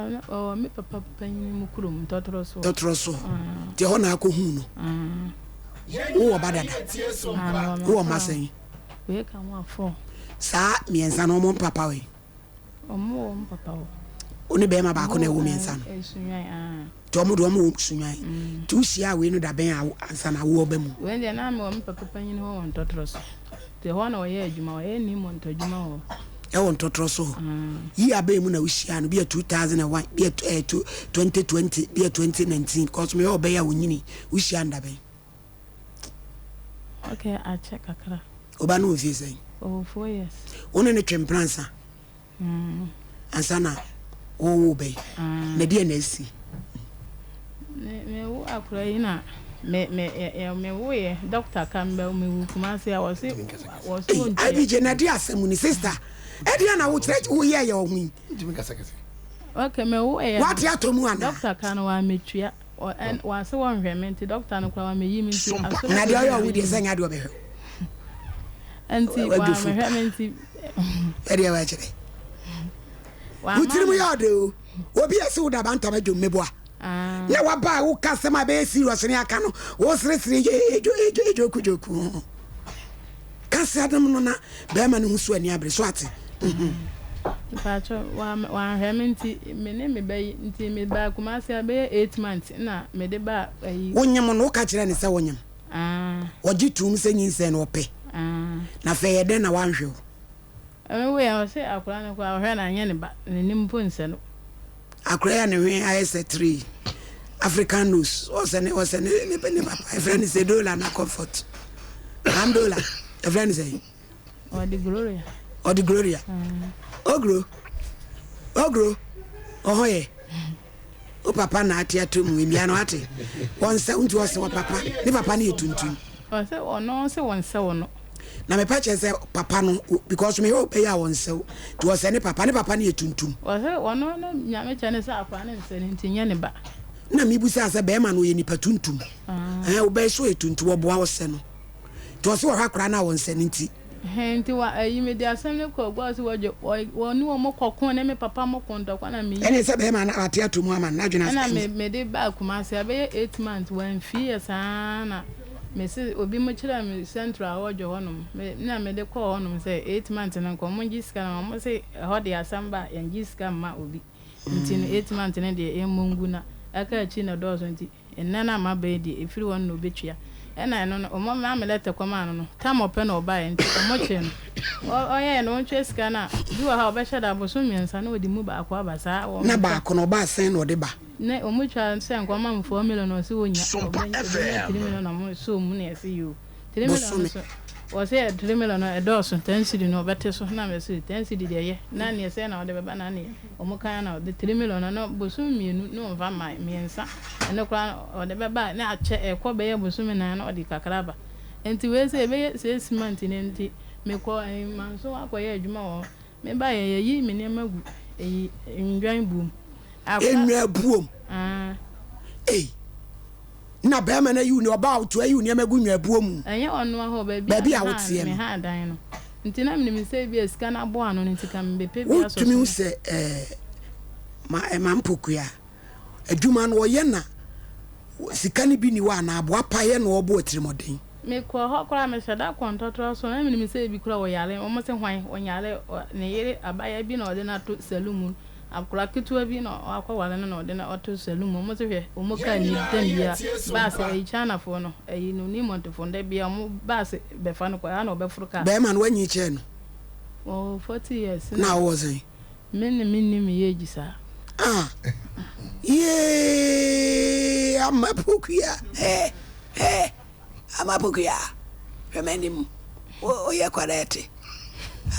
Mepakyɛw, ɔwɔ me papa panyin mu kurom, Ntɔtorɔ so. Ntɔtorɔ so. Nti ɛhɔ na akɔhuu no. Wowɔ ba dada? Wowɔ mma sɛn? Wei ka ho a, four. Saa mmiɛnsa no, wɔn papa wɔ he? Wɔn wɔ wɔn papa hɔ. Wo ne bɛrima baako na ɛwɔ mmiɛnsa no? Sunwan, aa. Nti wɔn de wɔn wɔ Sunwan. Nti wohyiaa wei no da bɛn a ansa na awoɔ ba mu? Wei deɛ na mewɔ me papa panyin hɔ wɔ Ntɔtorɔ so. Nti ɛhɔ na ɔyɛ adwuma, ɔyɛ Newmont adwuma wɔ hɔ. Ɛwɔ Ntɔtorɔ so hɔ. Year bɛn mu na wohyiaa no? Bi a 2001, bi a 2020, bi a 2019, because meyɛ ɔbɛyɛ a onyini, wohyiaa no da bɛn? Okay, akyɛ kakra. Wo ba no wɔ mfie sɛn? Ɔwɔ 4 years. Wo ne no twe mpena ansa? Ansa na wowo ba yi? Na deɛ na asi? Me me wo akora yi na me me yɛ me wo yɛ doctor ka me me wu Kumasi a wɔsi wɔsi wɔn tia. IBJ na di asɛm ni sister. Ɛdeɛ na wo kyerɛ wo yɛ yɛ ɔho yi. Okay, me wo yɛ. Wate atɔ mu ana? Doctor ka no wa metua. Wɔase wɔnhwɛ me nti doctor no koraa wameyi me nti asɔre. Na deɛ ɔyɛ ɔwo deɛ sɛ nyɛ adeɛ ɔbɛhwɛ wo. Nti wamehwɛ me nti. Ɛdeɛ wɔakyerɛ. Wo tirim yɛ ɔde o. Obi a ɛsɛ wo da bantam adwom meboa. Na waba a woka asɛm a ɛbɛyɛ serious ne aka no wo seresere ejo ejo ejoku joku. Kasa nom no na bɛrima no ho so ani abere so ate. Mpakyɛ wanhwɛ me nti me ne me ba yi nti me baa Kumasi a bɛyɛ 8 months na me de ba ayi. Wonyem no woka kyerɛ ne sɛ wonyem? Ɔgye tuum sɛ nyinsɛn no ɔpɛ. Na afei ɛyɛ dɛn na wanhwɛ wo? Ɛno wei a ɔse akwadaa no koraa ɔhwɛ no anyɛ ne ba n'anim mpo nsɛ no. Akwadaa yi a ne hwene ayɛ sɛ tree yi African nose ɔsɛ ne ɔsɛ ne ne ne papa ɛfrɛ no sɛ Dola na Comfort Am Dola ɛfrɛ no sɛ. Ɔde Gloria. Ɔde Gloria. Ogro ogro ɔhɔ yɛ. Wo papa na ate ato mu mmea no ate wɔn nsa nti ɔsɛ wɔ papa ne papa no yɛ tuntum. Ɔsɛ ɔno sɛ wɔn nsa wɔ no. Na mepa kyerɛ sɛ papa no because mehwɛ ɔbɛyɛ a wɔn nsa nti ɔsɛ ne papa ne papa no yɛ tuntum. Ɔsɛ ɔno no nyame kyɛ ne sɛ akora ne nsa no nti nyɛ ne ba. Na mebusa sɛ bɛrima no ɔyɛ nipa tuntum ɛn ɔbɛyɛ so ɔyɛ tuntum ɔboa ɔsɛ no nti ɔsɛ ɔhwɛ akora no a wɔn nsa no nti. Hɛn ntsi wa ayi mede asɛm no kɔɔ gua so wɔdwe wɔ wɔne wɔn kɔko ne me papa mo ko ntɔkwa na meyi. Ɛne sɛ bɛrima no ate ato mu ama no n'adwene asɛe. Ɛna me mede baa Kumasi abɛyɛ 8 months wamfii yɛ saa na mese obi mo kyerɛɛ me central hɔ dwe hɔnom me na mede kɔɔ hɔnom sɛ 8 months no nka wɔn ngye sika no wɔn se ɛhɔ deɛ asɛm ba a yɛngye sika mma obi nti no 8 months no deɛ yɛmmɔ ngu na ɛka akyi na ɛdɔɔso nti Nnɛ no a maba yi deɛ, ɛfiri hɔ no na ɔbɛtua. Ɛna ɛno no, wɔn maa me lɛtɛ kɔmaa no no, tam ɔpɛ na ɔbaeɛ nti wɔkyee no. Ɔyɛeɛ no, ɔntua sika no a, bi wɔ hɔ a ɔbɛhyɛ da abosom mmiɛnsa na ɔde mu baako aba saa. Wɔn Na baako no, ɔba a sɛn na ɔde ba? Ne wɔtwa sɛ nka ɔma me 4 million ɔse ɔnnya, ɔbɛnya 3 million na wɔsɔɔ mu na yɛse yoo. 3 million no so, wɔse ɛ 3 million no ɛdɔɔso, 10 cedi no ɔbɛte so na mese 10 cedi deɛ ɛyɛ, na neɛ sɛn na ɔde bɛba na neɛ. Wɔn kan na ɔde 3 million no na bosom mmienu na ɔnfa mmae, mmiɛnsa ɛno koraa no ɔde bɛba a na akyɛ ɛkɔ bɛyɛ bosome nan na ɔde kakra aba. Nti wei sɛ ɛbɛyɛ 6 months ni nti mekɔ ɛyi Manso akɔyɛ adwuma wɔ hɔ. Me baeɛ yɛyi me nneɛma gu ɛyi nnwan buom. Akora. Nnwan buom? Aah. Ei. Na bɛrima no ayi wo ɔbaa a wotu ayi wo nneɛma gu nnwan buo mu. Ɛnyɛ ɔnoa hɔ baabi a Baabi a woteɛ no. meha dan no. Nti na menim sɛ ebia sika no aboa ano no nti ka mebɛpɛ bi asɔ so. Wotumi hu sɛ ɛɛ ma ɛma mpokua adwuma no ɔyɛ na sika no bi ni hɔ anaa aboa pa yɛ na ɔbɔ atirimɔden. Mekɔɔ hɔ koraa mehyɛ da kɔɔ ntɔtorɔ so na menim sɛ ebi koraa ɔyare wɔn se hwan ɔnyare ne yere abaayewa bi na ɔde no ato saloon mu akwadaa ketewa bi na wakɔware no na ɔde no ato saloon mu wɔn se hwɛ wɔn kaa ni tam biara baase ɛyi Chinafoɔ no ɛyi no Newmontfoɔ no da biara wɔn baase bɛfa no kɔ ɛha na ɔbɛforo kaa. Bɛrima no wanyin kyɛɛ no. Ɔwɔ 40 years. Na wowɔ sɛn? Me ne me nni me age saa. Ah yee ama pokua eh eh ama pokua hwɛ m'anim woyɛ kɔrɛɛte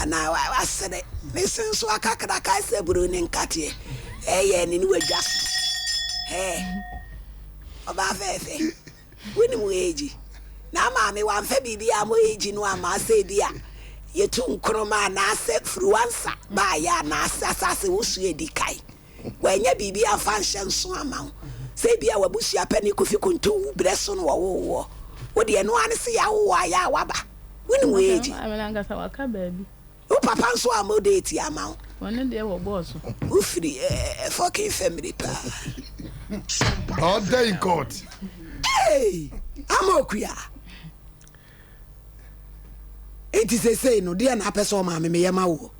anaa wasere me se nso akakraka sɛ buru ne nkateɛ ɛyɛ ne ne wadwa so eh ɔbaa fɛɛfɛ wonim wo age na maame wamfa biribi a mo age no amma sɛ bi a yɛtu nkroma anaasɛ furuwansa baayɛ anaasɛ asase wosu edi kan wanya biribi amfa nhyɛ nso ama wo sɛ bi a wabusua pɛ ne Kofi Konto wu berɛ so no wɔwoo woɔ wo deɛ no ara ne sɛ yɛawo wɔ ayɛ a waba wonim wo age Maame no ankasa waka baabi. Wo papa nso ammɔ date ama wo. Ɔno deɛ wɔ bɔɔl so. Wofiri eh, fucking family paa. Order in court. Hey, ama okua. Enti sesei no, deɛ na apɛ sɛ ɔmaame meyɛ ma woɔ?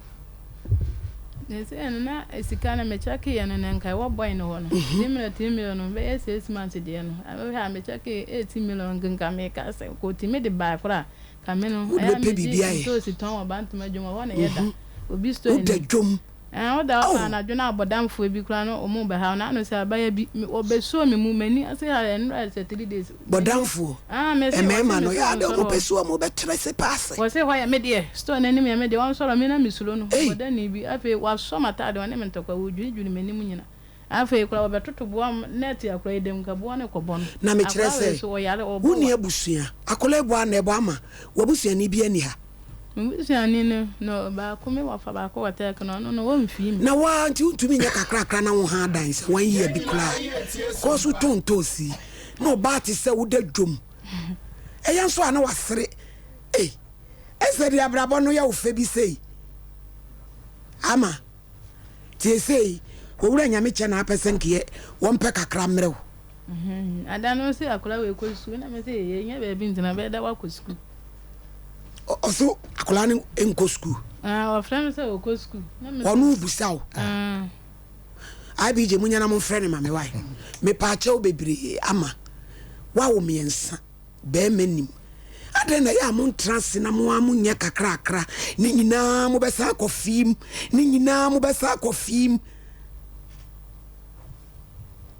Sesei no na sika no mekyɛkeeɛ no na nka ɛwɔ boy no hɔ no 3 million 3 million no bɛyɛ 6 months deɛ no wohwɛ a mekyɛkee 18 million nka meka sɛ kɔtumi de baa koraa ka me no Wode ɛyɛ a bɛpɛ biribi megye ayɛ. ntoosi tɔn wɔ Bantama dwom hɔ na yɛda obi store Woda anim. dwom. Ɛɛ, woda hɔ Oh. ma anadwo na abɔdamfoɔ bi koraa no wɔn rebɛha wo. N'ano sɛ abaayewa bi, me, wɔbɛsuo me mu, m'ani ase ha nnora sɛ 3 days. M'ani, Bɔdamfoɔ. ah, mese, wɔse Mmarima no, me yɛ sɛ ade wɔnsɔre wɔn pɛ hɔ. sɛ wɔn bɛtrɛ se paase. Wɔse hɔ yɛ me deɛ, store no anim yɛ me deɛ, wɔnsɔre hɔ, me na mesuro no. Ei. Bɔdani bi, afei wasɔ m'atadeɛ, ɔne me ntɔkwa, wɔdwiridwiri m'anim nyina. Afei koraa wɔbɛtoto boɔ, net akora yi dam, nka boɔ no rekɔbɔ no. Na mekyerɛ Akora wei sɛ, so ɔyare, ɔbɔ wonni wa. abusua. Akwadaa yi bɔ a na ɛbɔ ama w'abusuani biara nni ha. Me busuani no, no baako, me wɔfa baako wɔ Turkey no, ɔno no, wɔmfii me. Na wo ara nti wontumi nyɛ kakrakra na wo ha adan sɛ one year bi koraa kɔ so tɔn ntoosi yi na ɔbaa te sɛ woda dwom ɛyɛ nso a na wasere ei ɛsɛ deɛ abrabɔ no yɛ wo fɛ bi sei ama tie sei owura nyame kyɛ na apɛ sɛ nkeɛ wɔmpɛ kakra mmerɛ wo. Ada no ɔse akwadaa wei kɔ sukuu na mese yɛ nyɛ baabi nti na bɛyɛ dɛ wakɔ sukuu. Ɔso akwadaa no nkɔ sukuu. Ɔfrɛ me sɛ ɔkɔ sukuu. Ɔno busa wo. IBJ munya na momfrɛ no ma me wae. Mepaakyɛw bebree ama wawo mmiɛnsa bɛrima nim. Adɛn na ɛyɛ a montra ase na mo ara monyɛ kakrakra ne nyinaa mobɛsan akɔ fim ne nyinaa mobɛsan akɔ fim.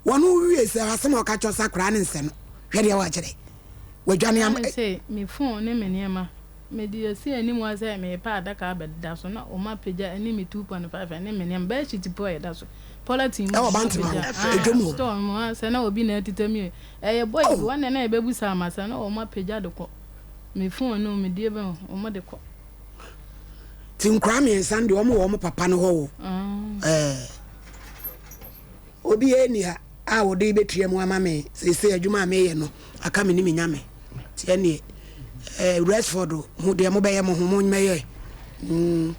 Wɔn wiee sɛ asɛm a ɔka kyerɛ sɛ akwadaa no nsɛ no, hwɛ deɛ wakyerɛ. Wadwane ama. Ɛne sɛ me phone ne me nneɛma, mede asi anim hɔ sɛ merepɛ adaka abɛdeda so na wɔapagya ɛne me 2.5 ɛne me nneɛma, bedsheet mpo a ɛda so, polythene mu Ɛwɔ Bantama hɔ, wɔapagya, edwam hɔ. store mu ha sɛ na obi na atita mi o, ɛyɛ boy bi, Oh! wɔn na na yɛbɛbu ama sɛ na wɔapagya de kɔ, me phone no me deɛ bɛn wɔde kɔ. Nti nkoraa mmiɛnsa no deɛ wɔn wɔ wɔn papa no hɔ o. Ɛɛ. Obiara nni ha a ɔde bɛtua mu ama me seesei adwuma a meyɛ no aka me ne me Nyame nti ɛneɛ eh, Rexford mo deɛ mobɛyɛ mo ho mommɛyɛ mm,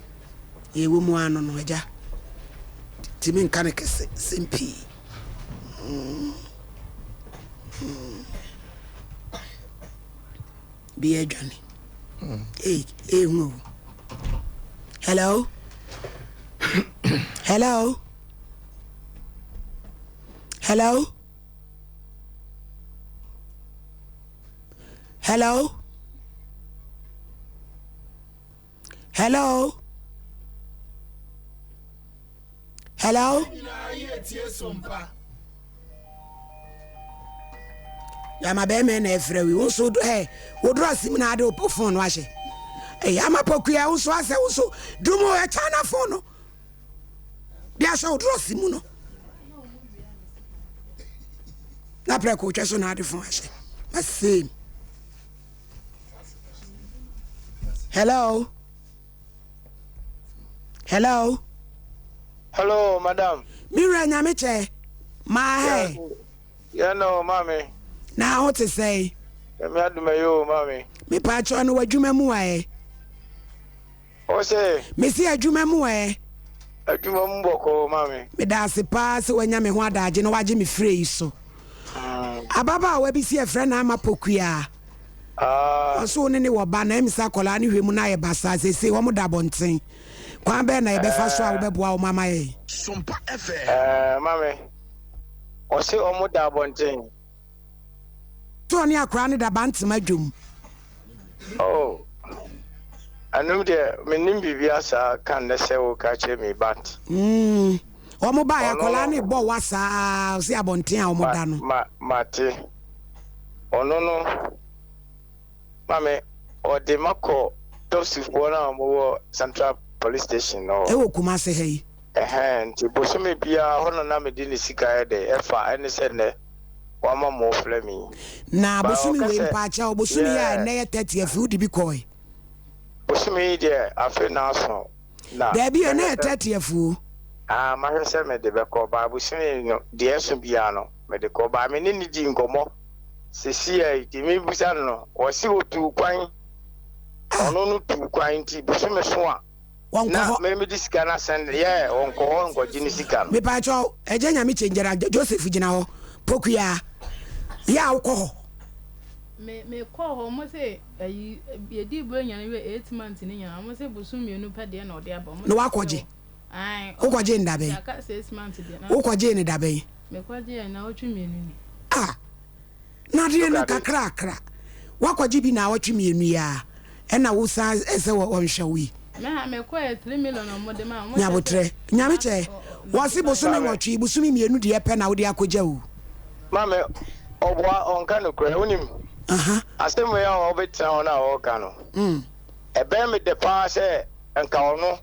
deɛ ɛwɔ mu ara no no agya nti menka no kɛse sɛm pii mm, mm. Bi adwane ei ehu o hello hello hello hello hello hello. Yama bɛrima na ɛfrɛ wi wo nso ɛ woduru ase mu na ade wo fon no ahyɛ ɛyɛ ama pɔkua wo nso asɛ wo nso dum ɛ China fon no de ahyɛ woduru ase mu no na prɛko twɛ so na ade fon ahyɛ ma same hello Hello. Hello, madam. Me wura nyame kyɛ. Maa hɛ. Yeah, no, maame. Na ho te sɛn? Nyame adom ɛyɛ o, maame. Me paakyɛw no w'adwuma mu ɛ? O sɛ. Me se adwuma mu ɛ? Adwuma mu bɔkɔɔ, maame. Meda ase paa sɛ wanya me ho adagye na wagye me frɛ yi so. Ababaawa bi si ɛfrɛ no Ama Pokuaa. Ɔse wo ne ne wɔ ba na ɛm sɛ akwadaa no hwɛ mu no ayɛ basaa seesei wɔn da abɔnten. Kwan bɛn na yɛbɛfa so a wobɛboa wɔn ama yɛn? Sompa FM. Ɛɛ mame, ɔse wɔn da abɔnten. Sɛ ɔne akwadaa no da Bantama dwom. Oh, ɛnom deɛ mennim biribia saa ka nnɛ sɛ woka kyerɛ me but. Mm, wɔn baeɛ akwadaa no bɔ wa saa ɔse abɔnten a wɔn da no. Ma, mate. Ɔno no, maame, ɔde makɔ Topsifoɔ no a wɔwɔ Central Police Station no hɔ. Ɛwɔ Kumase ha yi. Ɛhɛn, nti bosome biara hɔ na na mede ne sika yɛ dɛ, ɛfa, ɛne sɛ nnɛ wama mo frɛ me yi. Na Ba bosome ɔka wei sɛ, mpaakyɛw, bosome yi a yeah, ɛnnɛ yɛ 30th yi, wode bi kɔɔe? Bosome yi deɛ afe na aso na Daabi, ɛnnɛ mɛhwɛ yɛ sɛ, 30th o. ah, mahwɛ sɛ mede bɛkɔ, ba bosome yi no, deɛ ɛso biara no, mede kɔ. Ba me ne no dii nkɔmmɔ sesia yi, nti mebisa no no, ɔse ɔtuu kwan, ɔno no tuu kwan nti bosome so a. Wɔnkɔ Na hɔ. me mede sika no asɛn yɛ wɔnkɔ hɔ nkɔgye ne sika no. Mepaakyɛw, Agya Nyame Kyengyera, Joseph gyina hɔ, Pokuyaa, yɛ a wokɔ hɔ? Me me kɔɔ hɔ ɔmo se ayi yɛdii buronya no wie 8 months ne nyinaa ɔmo se bosom mienu pɛ deɛ na ɔde aba ɔmo Na se wakɔgye? ae ɔmo Wokɔgyee no dabɛn? aka 6 months deɛ na Wokɔgyee no dabɛn? mekɔgyee naawɔtwe mienu ni. Ah! Na adeɛ no Look at it. kakrakra woakɔgye bi naawɔtwe mienu yi ara ɛna wosan sɛ wɔnhwɛ wo yi? Me ha mekɔɛ 3 million na ɔmo de maa ɔmo kyɛ sɛ Nyabotrɛ, Nyame kyɛ, wɔse bosome Maame. nwɔtwe, bosome mienu deɛ pɛ na wode akɔgya o. Maame, ɔboa ɔnka nokorɛ, wonim Aha. asɛm wei a ɔbɛtena hɔ no a ɔreka no, Mm. ɛbɛyɛ me dɛ paa sɛ nka ɔno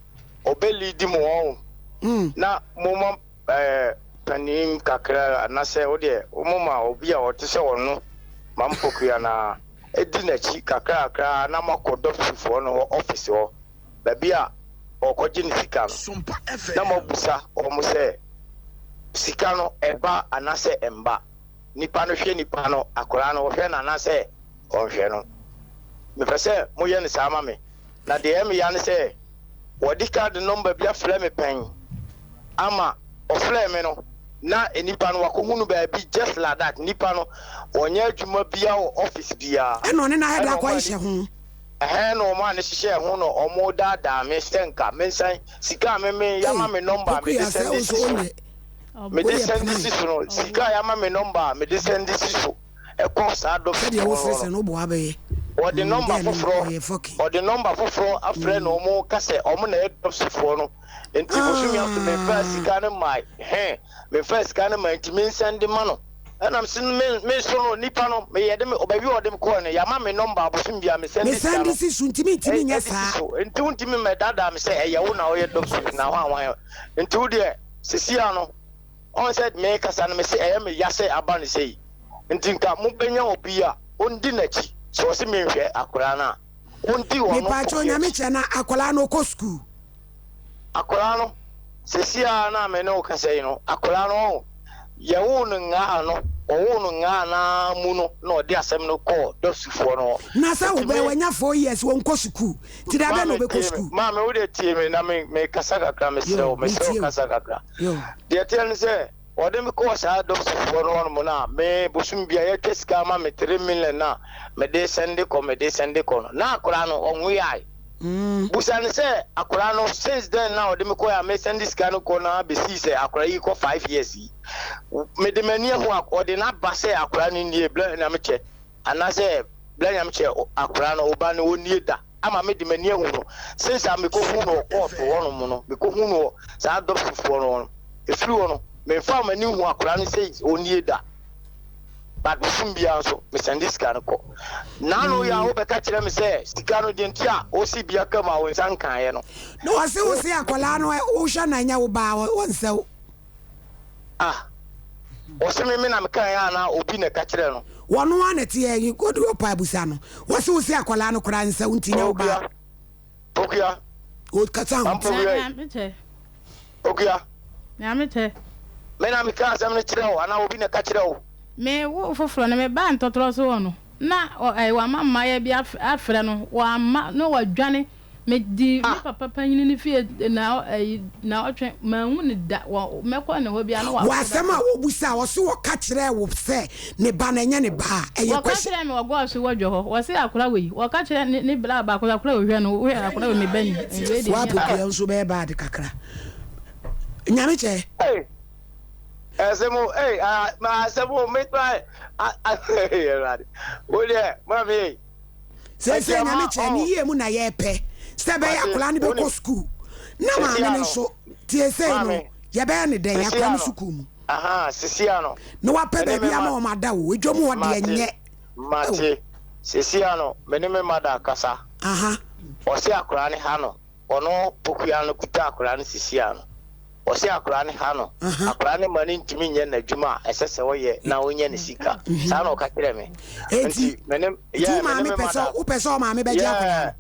ɔbɛ lead mo wɔn Mm. na moma eh, panin kakra anasɛ wodeɛ womoma obi a ɔte sɛ ɔno Maame Pokuya no ara di n'akyi kakrakra na moakɔ dɔpsifoɔ no hɔ office hɔ baabi a ɔrekɔgye ne sika no na moabusa wɔn sɛ sika no ɛba anaasɛ ɛmba. Nipa no hwɛ nipa no, akwadaa no ɔhwɛ no anaasɛ ɔnhwɛ no. Mepɛ sɛ moyɛ no saa ma me. Na deɛ ɛyɛ me ya ne sɛ wɔde card number bi afrɛ me pɛn ama ɔfrɛɛ me no na nipa no wakɔhu no baabi just like that. Nipa no ɔnyɛ adwuma biara wɔ office biara. Ɛna ɔne no ayɛ de Ɛna akɔ wɔn a hyehyɛ ho. Ɛhɛn na wɔn a ne hyehyɛɛ ho na wɔn daadaa me sɛ nka mensan sika a me me Ei, yama me nɔmba a mede Pokuya sɛ sɛnde wo nso si so wonyɛ mede woyɛ sɛnde plan. si so no sika a yama me nɔmba a mede sɛnde si so ɛkɔ saa Sɛdeɛ dɔfoɔ wo hɔ seresere no no woboa bɛyɛ. wɔde Mm, nɔmba girl no foforɔ ɔyɛ fucking. wɔde nɔmba foforɔ afrɛ na wɔn ka sɛ wɔn na ɛyɛ dɔfoɔ no nti bosome aso memfaa Ah. sika no mmae hɛn memfaa sika no mmae nti mensɛnde ma no. Ɛna mese no me me nso no nipa no meyɛ de me baabi a ɔde me kɔɔ no yama me nɔmba abosom bia me sɛnde sika Mesan de no si so nti mentumi nyɛ ɛde si saa. so nti wontumi mmɛdaadaa me sɛ ɛyɛ wo na woyɛ dɔpsi na hwan hwan nti wo deɛ sisi ano ɔn sɛ mekasa no mese ɛyɛ me ya sɛ aba no sei nti nka mobɛnya obi a ɔndi n'akyi sɛ ɔse menhwɛ akwadaa no a ɔndi ɔno Mepaakyɛw obi Nyame akyi. kyɛ na akwadaa no ɔkɔ sukuu. Akwadaa no, seesei ara no a me ne wo kasa yi no, akwadaa no, ɔho, yɛwoo no ngaa no, wɔwoo no ngaa no ara mu no na ɔde asɛm no kɔɔ Dɔsufoɔ no hɔ. Na sɛ Nti wobɛ me, wanya 4 years wɔnkɔ sukuu nti da bɛn na maame ɔbɛkɔ tie me, sukuu. maame wo deɛ tie me na me, mekasa kakra, mesrɛ Yo, wo, mesrɛ wo metie wo. kasa kakra. Yo. Deɛ ɛteɛ ne sɛ, wɔde me kɔɔ saa Dɔsufoɔ no hɔnom no a, me, bosom biara yɛtwa sika ama me 3 million a mede sɛnde kɔ, mede sɛnde kɔ no, na akwadaa no, ɔnweae. Busa no sɛ akwadaa no since then na ɔde me kɔɛ a me sɛnde sika no kɔ no ara bɛsii sɛ akwadaa yi kɔ 5 years yi, mede m'ani ahu ɔde n'aba sɛ akwadaa no nie, bla Nyamekyɛ, anaasɛ bla Nyamekyɛ, akwadaa no ɔba no ɔnie da ama mede m'ani ahu no since a mekɔhu no wɔ kɔɔto hɔnom no, mekɔhu no wɔ saa dɔpsifoɔ no hɔ no, ɛfiri hɔ no memfa m'ani hu akwadaa no sɛ ɔnie da, but bosom biara nso mesɛnde sika no kɔ. Naano yi a wobɛka kyerɛ me sɛ sika no deɛ nti a ɔsi bia ka mu a wo nsa nkaeɛ no. Na ɔse wo se akwadaa no wohwɛ no ɛnyɛ wo ba a ɔnsɛ wo. Ah, ɔse me me na mekaeɛ anaa obi na ɛka kyerɛ no? Wɔno ara na ɛteɛ yi wode ɔpa abusa no. Wɔse wo se akwadaa no koraa nsɛ wo nti nyɛ wo ba. Pokuya. Ɔkasa ho. Pokuya. Pokuya. Nyame kyɛ. Me na meka asɛm no kyerɛ wo anaa obi na ɛka kyerɛ wo? Me wo foforɔ no, mebaa ntɔtorɔ so hɔ no, na wama mmayewa bi afrɛ no, wamma, na wadwane. Medii me papa panyini no fie naawɔtwe, manhu no da, mɛkɔ ne hɔ biara na Wɔ wakɔ asɛm a bɛkɔ. wɔbusa a, ɔse wɔka kyerɛɛ wo sɛ ne ba no ɛnyɛ ne ba a, ɛyɛ Wɔka question. kyerɛɛ me wɔ Gɔɔso wɔ dwɔ hɔ, wɔse akora wei, wɔka kyerɛ ne ne bra baako sɛ akora wei hwɛ no, wohwɛ akora wei me ba ni, wei deɛ ɛnyɛ ne ba. Woapokua nso bɛyɛ bad kakra. Nyame kyɛ. Hey! Ɛsɛ mo, hey, ah, ma asɛm o, me ma, ah, ah, Awurade. Wo deɛ, ma me, hey. Seesei Nyame kyɛ ne yie mu na yɛpɛ sɛ ɛbɛyɛ akwadaa no bɛkɔ sukuu na maame no nso tie sei no yɛbɛyɛ ne dɛn akwadaa no sukuu mu na wapɛ baabi ama wɔn ada o edwam hɔ deɛ nyɛ. Mate, sesia no me ne me mada kasa. Ɔse akwadaa no ha no. Ɔno pokua no kuta akwadaa no sisi ano. Ɔse akwadaa no ha no, akwadaa no ma no ntumi nyɛ n'adwuma a ɛsɛ sɛ ɔyɛ na ɔnya ne sika. Saa na ɔka kyerɛ me. Enti, Nti me ne, nti wo yeah, me ne maame me pɛ sɛ, mada, wopɛ sɛ ɔmaame bɛgye akwadaa yeah,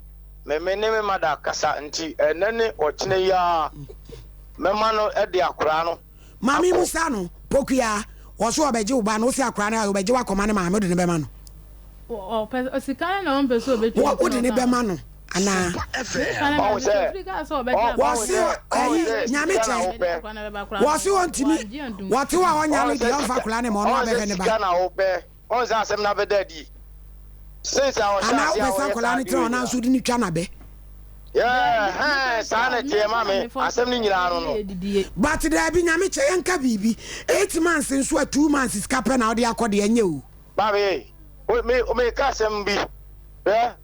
no? me me ne me mada kasa nti ɛnɛ ne ɔkyena yi ara mɛma no de akwadaa no Maame akɔ. musa no, Pokua, ɔse ɔbɛgye wo ba no, wose akwadaa no a ɔbɛgye wo akɔma ne maame, wode no bɛma no? Ɔpɛ sika no na ɔmpɛ sɛ ɔbɛtua Wɔ, nti wode na no ɔka bɛma no? Anaa? Ɔhu sɛ, ɔ, ɔhu Wɔse sɛ, ɔhu ɛyi sɛ Nyame sika na kyɛ. wopɛ. Wɔse ɔntumi, wɔte hɔ a ɔnyale Ɔhu deɛ sɛ ɔmfa sika, akwadaa no ma ɔno ɔhu sɛ abɛhwɛ ne ba. sika na wopɛ. Ɔhu sɛ asɛm no abɛda adi. Since a ɔhyɛ Anaa aseɛ a wopɛ sɛ ɔyɛ akwadaa saa no adeɛ tena wei hɔ na nyinaa. nso wode no twa n'abɛ? Yeah, hɛn, saa na ɛteɛ ma me. Asɛm no nyinaa no no. But daabi Nyame kyɛ yɛnka biribi, 8 months nso a 2 months sika pɛ na wode akɔ deɛ ɛnyɛ o. Maame, me, meka asɛm bi. Hwɛ.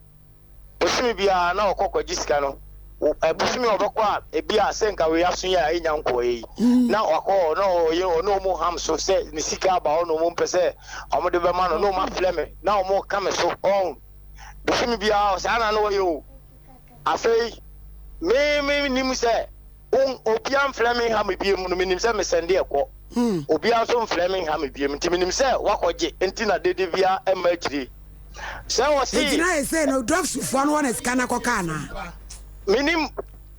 Bosome biara na ɔkɔ kɔgye sika no. Bosome a ɔbɛkɔ a ebi a sɛ nka wei aso yi a enya nkɔɔeɛ yi na wakɔ hɔ na ɔyɛ ɔne ɔmo ham so sɛ ne sika aba hɔ na ɔmo mpɛ sɛ ɔmo de bɛma no na ɔmo afrɛ me na ɔmo ka me so ɔn bosome biara saa na na ɔyɛ o afei me me nim sɛ obiara mfrɛ me nha me biem no menim sɛ mesɛnde ɛkɔ obiara nso mfrɛ me nha me biem nti menim sɛ wakɔgye nti na dede biara ɛmma akyire. Sɛ ɔse. Enti na ayɛ sɛ no Dɔfsfoɔ no hɔ na sika no akɔka anaa? Menim.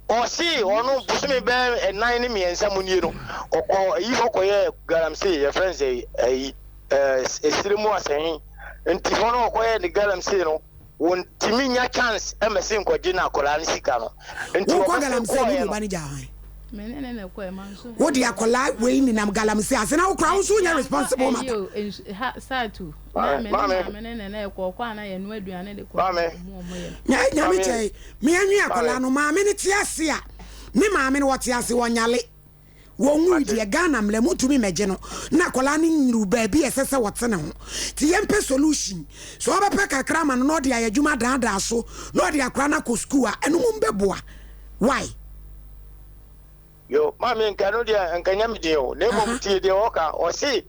Ɔse ɔno bosome bɛyɛ ɛnan ne mmiɛnsa mu nie no, ɔkɔ ayi hɔ kɔyɛɛ galamsey, yɛfrɛ no sɛ ayi, ɛɛ esire mu asɛhe. Nti hɔ no ɔkɔyɛɛ ne galamsey no, wɔntumi nya chance mmɛse nkɔgye no akwadaa no sika no. Nti Wokɔ ɔbɛse galamsey no kɔɔeɛ wode wo no. ba no gyaa hwan? Wode akwadaa wei nenam galamsey ase na wo koraa wo nso wonyɛ responsible mother. Maame, maame. Maame. Nyame kyɛ me anwi akwadaa no maame no te ase a ne maame no wɔte ase wɔnyale wɔn nwui deɛ Ghana mmara mu ntumi mmɛgye no na akwadaa no nyuru baabi a ɛsɛ sɛ wɔte ne ho te yɛn pɛ solution so ɔbɛpɛ kakra ama no na ɔde ayɛ adwuma daadaa so na ɔde akwadaa no akɔ sukuu a ɛno mu mbɛboa why. Yo maame nka no deɛ nka nyɛ me den o na mmom tie deɛ ɔka ɔse.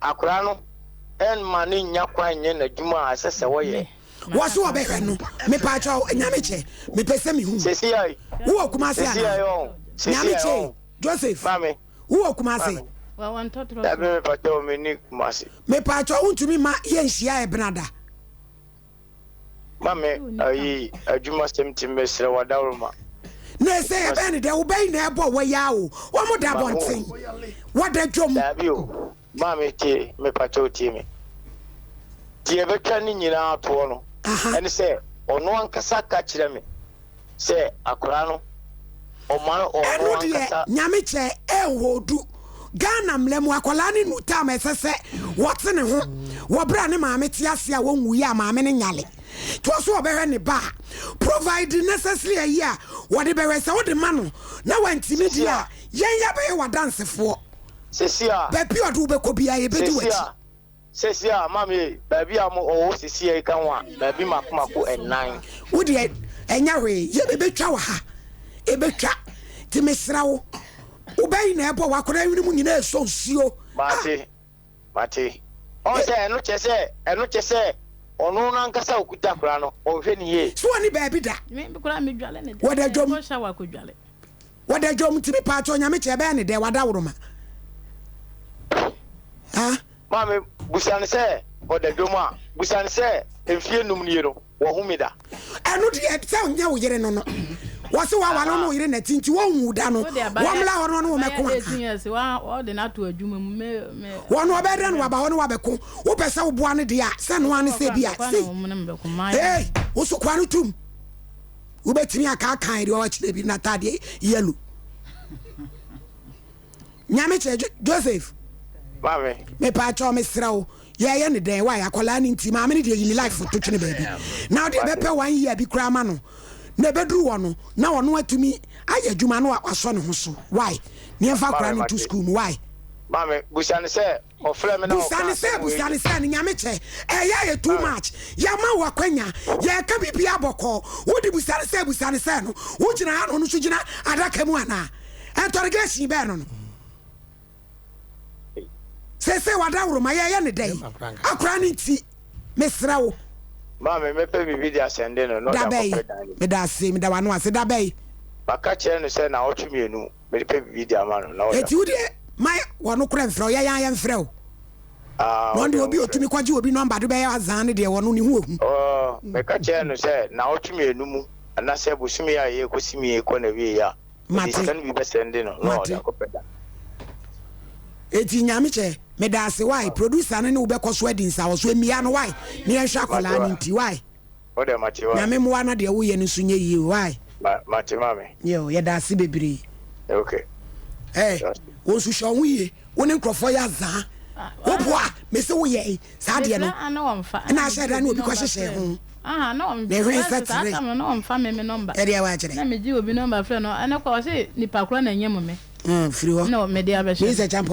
Akwadaa no mma no nnya kwan nyɛ n'adwuma a ɛsɛ sɛ ɔyɛ. Wɔ so wɔbɛhwɛ no mepaakyɛw nyame kyɛ mepɛ sɛ mehu wo wɔ kumase anaa nyame kyɛ Joseph wo wɔ kumase mepaakyɛw wontumi ma yɛnhyia ɛbenada. Mame ayi adwuma sɛm ti mesrɛ wadaworoma. Na ɛsɛ yɛbɛyɛ ne dɛ wobɛyi na ɛbɔ wɔ ya o wɔn da abɔnten wɔda dwom. Daabi o maame tie mepakyɛw tie me deɛ ɛbɛtwa ne nyinaa toɔ no ɛne sɛ ɔno ankasa ka kyerɛ me sɛ akwadaa no ɔma no ɔno Ɛno deɛ ankasa. Nyame kyɛ ɛnhoodu. Ghana mmara mu akwadaa no nnu time a ɛsɛ sɛ wɔte ne ho wɔ berɛ a ne maame te ase a wɔnwuiɛ a maame no nyale nti ɔso ɔbɛhwɛ ne ba a provide necessary ayi a wɔde bɛhwɛ sɛ wode ma no na wantumi deɛ a yɛn yɛbɛyɛ w'adansefoɔ Sɛsi a. baabi a ɔde wo bɛkɔ biara yɛbɛdi Sɛsi w'akyi. a. Sɛsi a maame ei, baabi a mo ɔwɔ sɛsi a yi ka ho a, baabi mako mako ɛnan. Wo deɛ ɛnyɛ hwee, yɛ ɛbɛtwa wɔ ha, ɛbɛtwa, nti mesrɛ wo, wo bɛ yi na ɛbɔ w'akwadaa hwene mu nyinaa ɛsɔ nsuo. Mate, mate. Ɔn sɛ ɛno kyɛ sɛ, ɛno kyɛ sɛ ɔno no ankasa a ɔkuta akwadaa no, ɔnhwɛ no yie. So ɔne baabi da? Wɔda dwom. Wɔda dwom, nti mepaakyɛw Nyame kyɛ ɛbɛyɛ ne dɛ, w'adaworoma. Ha? Maame, busa no sɛ ɔda dwom a. Busa no sɛ mfeɛ num nie no, wahu me da? Ɛno deɛ sɛ ɔnyɛ wo yere no no. Wɔse waware wo ne wo yere na ti nti wɔnhu wo da no. Wɔmmra hɔ no ɔne wo mmɛko anaa? Wɔn ɔbɛyɛ dɛn na waba hɔ ne wabɛko? Wopɛ sɛ woboa no deɛ a, sɛ ɛno ara ne sɛ bi a sei. Hey, wo so koa no tum. Wobɛtumi akaakae deɛ ɔkyerɛ bi n'ataadeɛ yellow. Nyame kyerɛ Joseph. Maame. Mepaakyɛw mesrɛ wo yɛyɛ ne dɛn why akwadaa no nti maame no deɛ yi ne life to twene baabi na ɔde ɛbɛpɛ one year bi koraa ma no na ɛbɛduru hɔ no na ɔno atumi ayɛ adwuma no wasɔ ne ho so why ne yɛmfa akwadaa no nto school mu why. Maame busa ne sɛ ɔfrɛ me na Busa ɔka ne sɛ asɛm wei busa ne sɛ ne nyame kyɛ ɛyɛ ayɛ too much yɛama wo akwanya yɛka biribiara bɔkɔɔ wode busa ne sɛ busa ne sɛ no wogyina ha na ɔno nso gyina adaka mu anaa. Interrogation bɛn no no? Seesei w'adaworoma yɛyɛ ne dɛn? Akora no nti, mesrɛ wo. Maame, mɛpɛ biribi de asɛnde no na ɔde Da bɛn? akɔpɛ dan no mu. Meda ase, meda w'ano ase. Da bɛn? Maka kyerɛ no sɛ naawɔtwe mmienu mede pɛ biribi de ama no na ɔde Enti wo deɛ, ma wɔn korɛ mfrɛ wo, yɛn ara yɛmfrɛ wo. Ah, Na wo ɔno deɛ deɛ, obi a ɔmfrɛ. ɔtumi kɔgye obi nɔmba de bɛyɛ azaa no deɛ, ɔno ne ho ɔhu. Oh, meka kyerɛɛ no sɛ naawɔtwe mmienu mu anaasɛ bosome a yɛrekɔsi mu yi rekɔ n'awieeɛ a, mede Mate. sika no bi bɛsɛnde no na ɔde Mate. akɔpɛ dan. Eti Nyame kyɛ, medaase wai, producer no ne wo bɛkɔ so adi nsawɔso, emia no wai, na yɛnhwɛ Mate akwadaa no wa. nti wai. Wo deɛ mate wai. Nyame mmoa na deɛ woyɛ no nso nyɛ yie wai. Ma mate maame. Yo, yɛda ase bebree. Okay. Hey, wo nso hwɛ wo ho yie. Wo ne nkurɔfoɔ yɛ azaa. Wo boa, mese wo yɛ saa deɛ no. Ɛna ahyɛ da ne obi kɔ hyehyɛ ho. Na ɛhwɛ sɛ tere. Ɛdeɛ wakyerɛ. Na megye obi nɔmba frɛ no ɛne kɔ ɔse nipa korɔ na ɛnyɛ mu me. Firi hɔ. Na mede abɛhyɛ. Mese champ.